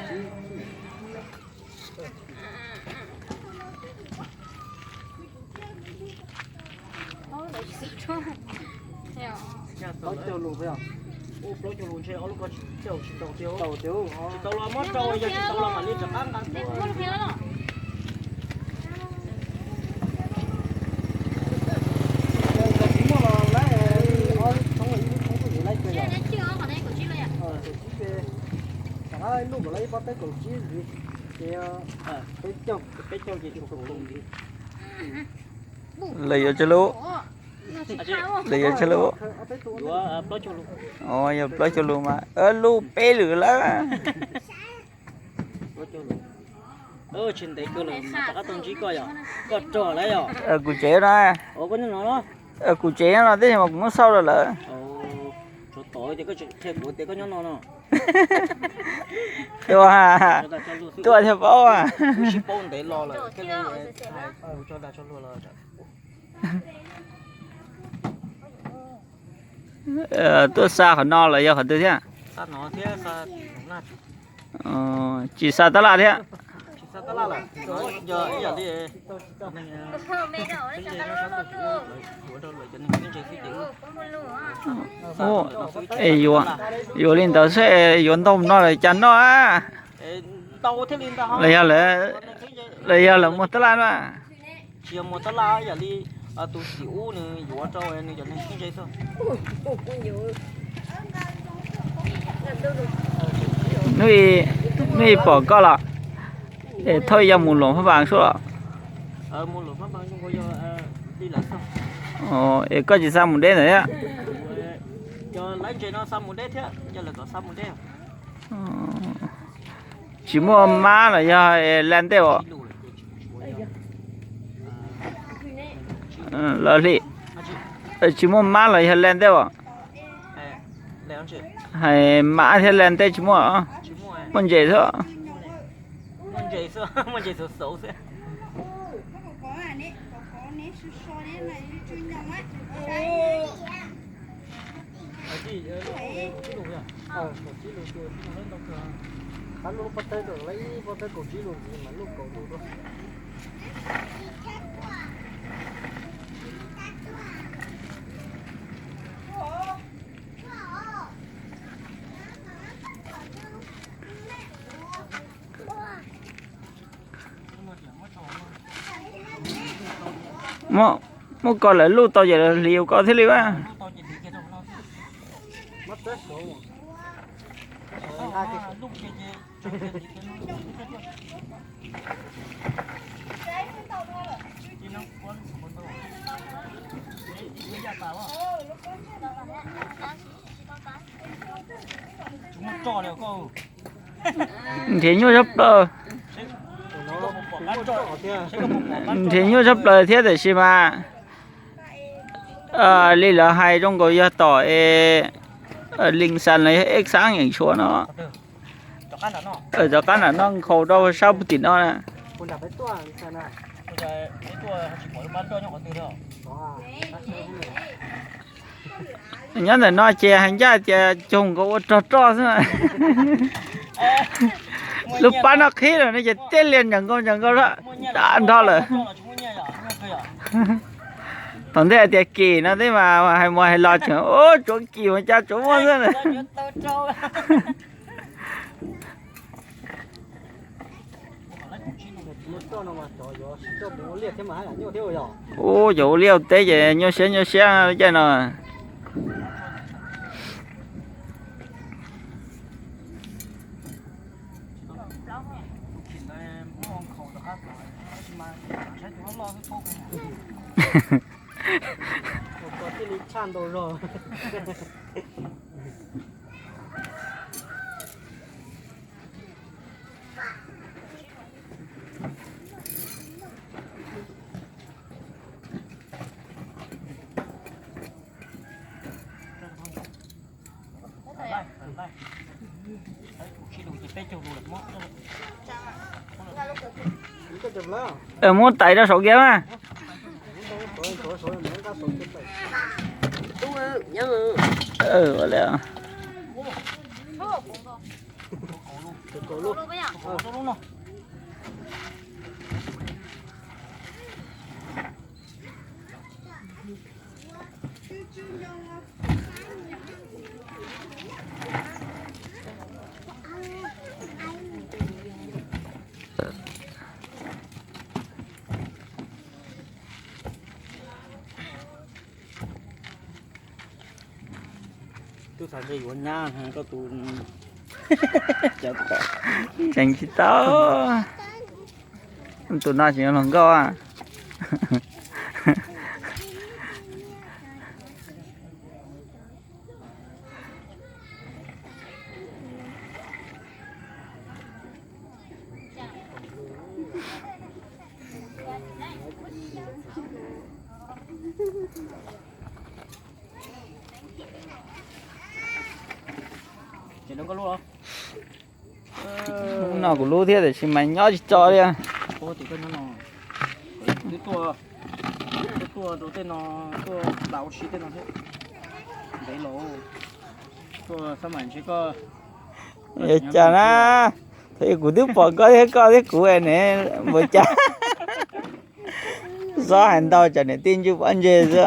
Plaub caug lus, plaub caug lus ntshe ob lub ko tsis tau, tsis tau tiag. Tsis tau los muab rau, yog tsis tau los mam li rov qab nqa tuaj. Tsis muaj los lawm, ob lub thoob, ib lub thoob tuaj yuav laib kawg yom. Kaum tsib, rov qab lub kom lawv ib pob tawb kaum tsib ntxiv, ces peb caug, peb caug ces tsuas kaum lus ntxiv. Lawv yuav tsawg lub? Lawv yuav tsawg lub? Yuav plaub caug lus. Yog plaub caug lus mas lub peb lwm lawm. Tsis ntev kawg lawm mas rov qab tau ntsib koj yom, koj rog lawm yom. Kuv tsev no, kuv tsev no teb chaws mas kuv muab xauj rau lawm. Tsov tom tias koj tseem qhia kuv tias koj nyob no no. Tuaj, tuaj thiaj paub. Sib paub ntev los lawm thiaj li hais ua tso dag tso luag los. Tuaj xa qhov no los yog qhov twg thiab? Tsis xa tab laj thiab. Yuav li ntawd xwb, yuav ntau no lawm cas noj a? Los yog lawv, los yog lawv muag tab laj no? Tsis yog muag tab laj, yam li tus xim ub nws yuav rau nws cov neeg txheeb ze xwb. Hnub ib pom koj los es thauj yog mus Luam Phaj Npas suab los? Es koj tsis xa mus deb ntawd thiab? Tsis muaj mab los yog la ntej os? Los li, tsis muaj mab los yog la ntej os? Hais mab thiab la ntej tsis muaj, muaj ntses xwb. Muab koj lawv luj tau ces lawv hliv koj thiaj li ua. Nrhiav nyuaj tshaj plaws. Nrhiav nyuaj tshaj plaws thiab tiam sis mas li lawv hais zoo nkaus yog tom es Lis Xas los yog Ej Xaab Yeem Tshuav no. Rov qab nram no nkhaus rau sab puag tim no na. Nyob ntawm no ces hais ncaj tias cog nkaus ua rog roj xwb. Lub pab no qhib lawm no ces tib lias ncaws nkaus ncaws nkaus lawm, nrho lawm. Thaum ntej hais tias kim no teb mas hais mus hais los tseem ub tsuav kim mas cas tsuav muaj xwb na. Ub, cov ua liaj ua teb ces nyuaj siab nyuaj siab caij no. Muab tais rau saum kiag mas. Tub xav ntshe yuav nyab koj tus. Tseem tsis tau. Tus no tseem yuav hluas nkauj. No kuv lub thiab tiam sis mas nyob tsis tso li. Twb tuaj, twb tuaj rau tej no, tuaj ua si tej no thiab. Ntev los tuaj xab mam ntshe koj. Yuav cas na, thaum kuv twb pom koj thiab, koj thiab kuv ne, npaum cas. Xob hais ntau tsam niam tij ntsuj pob ntseg xwb.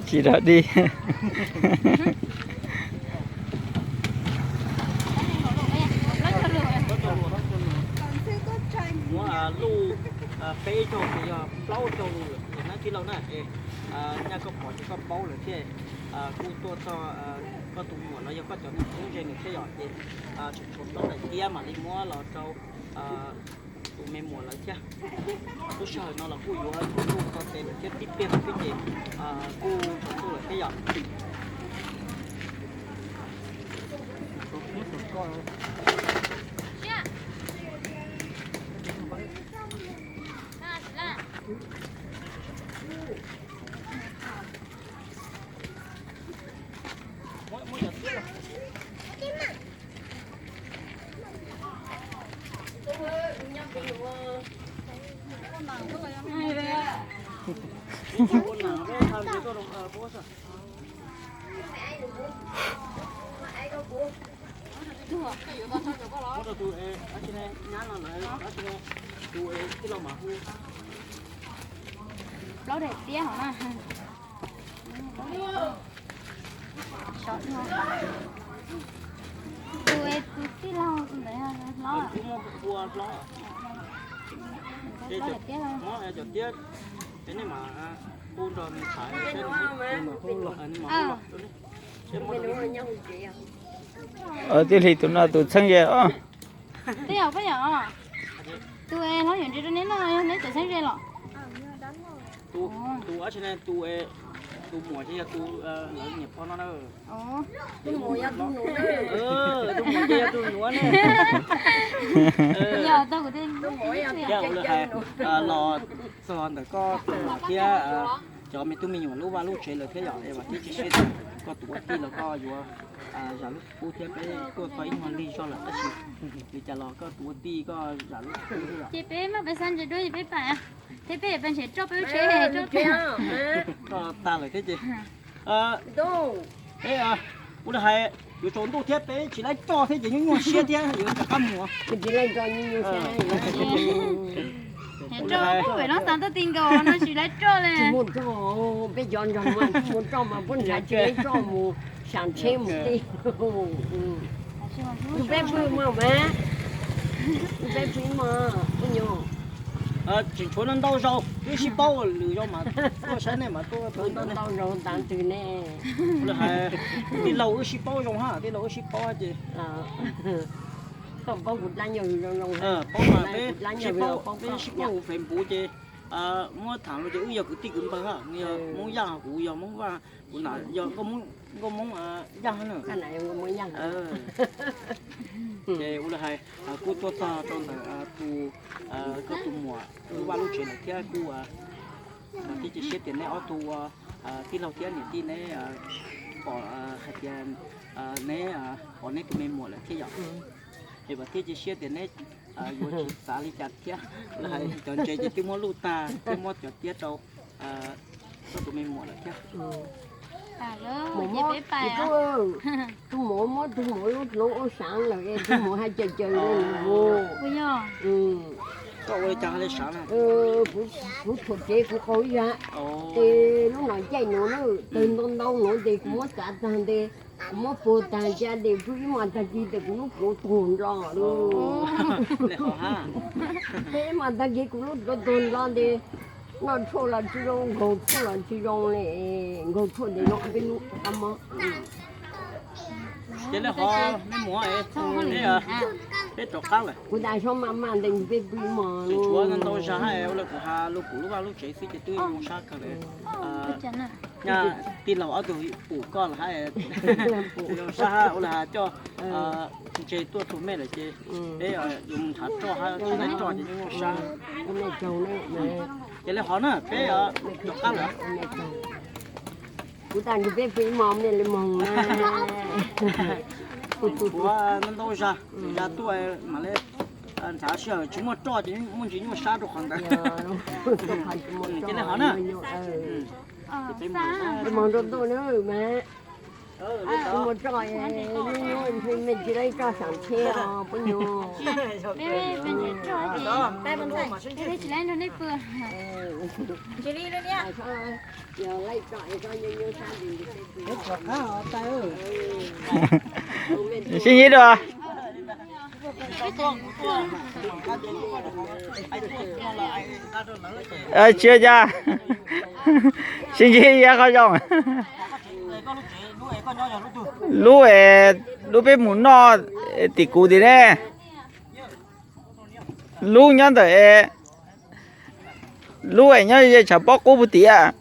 Tsis rov dig. Muab luj peb caug los yog plaub caug lus lawm na tij laug na. Nyaj koj pom ces koj paub lawm thiab. Kuj tuaj txog koj tus muam los yog koj cov neeg txheeb ze nws thiab yom, ces tseem tshuav plaub daim tiab mam li muab los rau tus me muam lawv thiab. Lub sij hawm no los kuj yuav txog ntuj txog tes lawm thiab, tib pliag xwb ces kuj tsaus ntuj lawm thiab yom. Plaub daim tiab hov na. Tus es tus tij laug tus ntawd hlob. Plaub daim tiab. Tij Hlis tus no tus txheeb ze os. Twb yog, twb yog. Tus es hlob yuav ntsia rau neb no yog neb tus txheeb ze los? Tus dab tsi ne, tus, tus muam ces yog tus lawv niam pog no na. Tus muam yog tus nuav ne. Yog tus muam yog tus nuav. Los txog ntawm koj tus muam thiab cov me tub me nyuam lub vaj lub tsev lawm thiab yom, es vam thiab cia siab tias koj tus ua tij los koj yuav zam lub qub thiab. Peb tuaj tau ib nyuag lig zog lawm tab sis li cas los koj tus ua tij koj zam lub qub thiab yom. Ces peb maj peb xav ntse dua ces peb pam thiab peb pab ntshe roj peb lub tsev roj tag lawm thiab ces ua li hais, Yuav tsaus ntuj thiab peb tsis laib roj thiab ces nyuaj nyuaj siab thiab yuav rov qab mus. Tsis laib roj nyuaj nyuaj siab. Roj pem no xav tuaj ti nkaus no tsis laib roj li. Tsis muaj roj, peb cov nrog mas tsis muaj roj mas puab nrhav tsis laib roj mus sam tsheb mus tij. Peb pw mas mas, peb pw mas peb nyuam. Tseem tshuav ntau zaus wb sib paub lwm zaus mas tuaj saib nej mas tuaj ntau zaus tav twg ne. Tij laug wb sib paub zoo hab, tij laug wb sib paub ces paub kuv dlaab yog zoo zoo, paub mas peb sib paub, peb sib paub hauv Facebook ces muab tham los ces wb yog kwv tij kwv npawg hab, nws yog Moob Yaj, kuv yog Moob Vaj, kuv nam yog Nkauj Moob Yaj na. Ces ua li hais kuj tuaj txog rau ntawm tus, koj tus muam lub vaj lub tsev lawm thiab kuj thiab cia siab tias neb ob tug ua tij laug thiab niam tij neb pom hais tias neb pom neb tus me muam lawm thiab yom. Es vam thiab cia siab tias neb yuav tsis xav li cas thiab. Cov ntses ces twb muab luj tag, twb muab cov tiab rau koj tus me muam lawm thiab. Tus muam muab tus muam lub hlub ua saav lawm es tus muam hais caws caws li mus. Koj ua li cas hais li saav na? Kuv tshuav tsev kuv qaug ib zag, ces lub no caij nuav na, tawg ntau ntau nuav ces kuv muab txav tag ntes, kuv muab puag tag ca ces pw ib hmos tag kis tes kuv lub pluav tuag nrho lawm. Pw ib hmos tag kis kuv lub pluav tuag nrho ces noj tshuaj los tsis zoo, nkaug tshuaj los tsis zoo li, nkaug tshuaj ces zoo peb lub qab mob. Ces li hov, peb rov qab lawm. Kuv tas sab maj maj ntees peb pw ib hmos. Tseem tshuav ntau zag hab, ua li kuv has lug kuv lub vaj lub tsev xwb ces twb zoo sab kawg li. Nyaj tij laug ob tug pum koj lawm hab, zoo sab hab, ua li has coj ntses tuaj tug mej lawm ces peb yuav mus nrhav roj hab, tsis laib roj ces nyuaj nyuaj sab. Ces li hov na, peb rov qab lawm. Kuv tas ntshe peb pw ib hmos mej li moog na. Tshuav ntau zag, zag tuaj mam li nrhav sij hawm, tsis muaj roj ces muaj ntsis nyuaj sab rau qhov ntawd. Ces li hov na. Moog rau ntuj na mas. Tsis muaj roj, nyuaj nyuaj ntshe mej tsis laib roj sam tsheb os peb nyuam. Sib ntsib dua. Tsis ua cas, sib ntsib ib qho zoo. Lub es, lub peb mus noj tim kuv tim ne. Lub nyob ntawm es, lub es nyob ze tshav pob qub puag tim.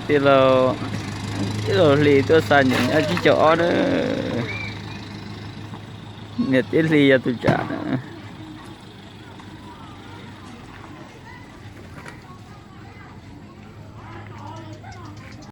Tij laug Hli tuaj xa niam nyob tsib caug ob na. Niam tij Hli yog tus tsam na.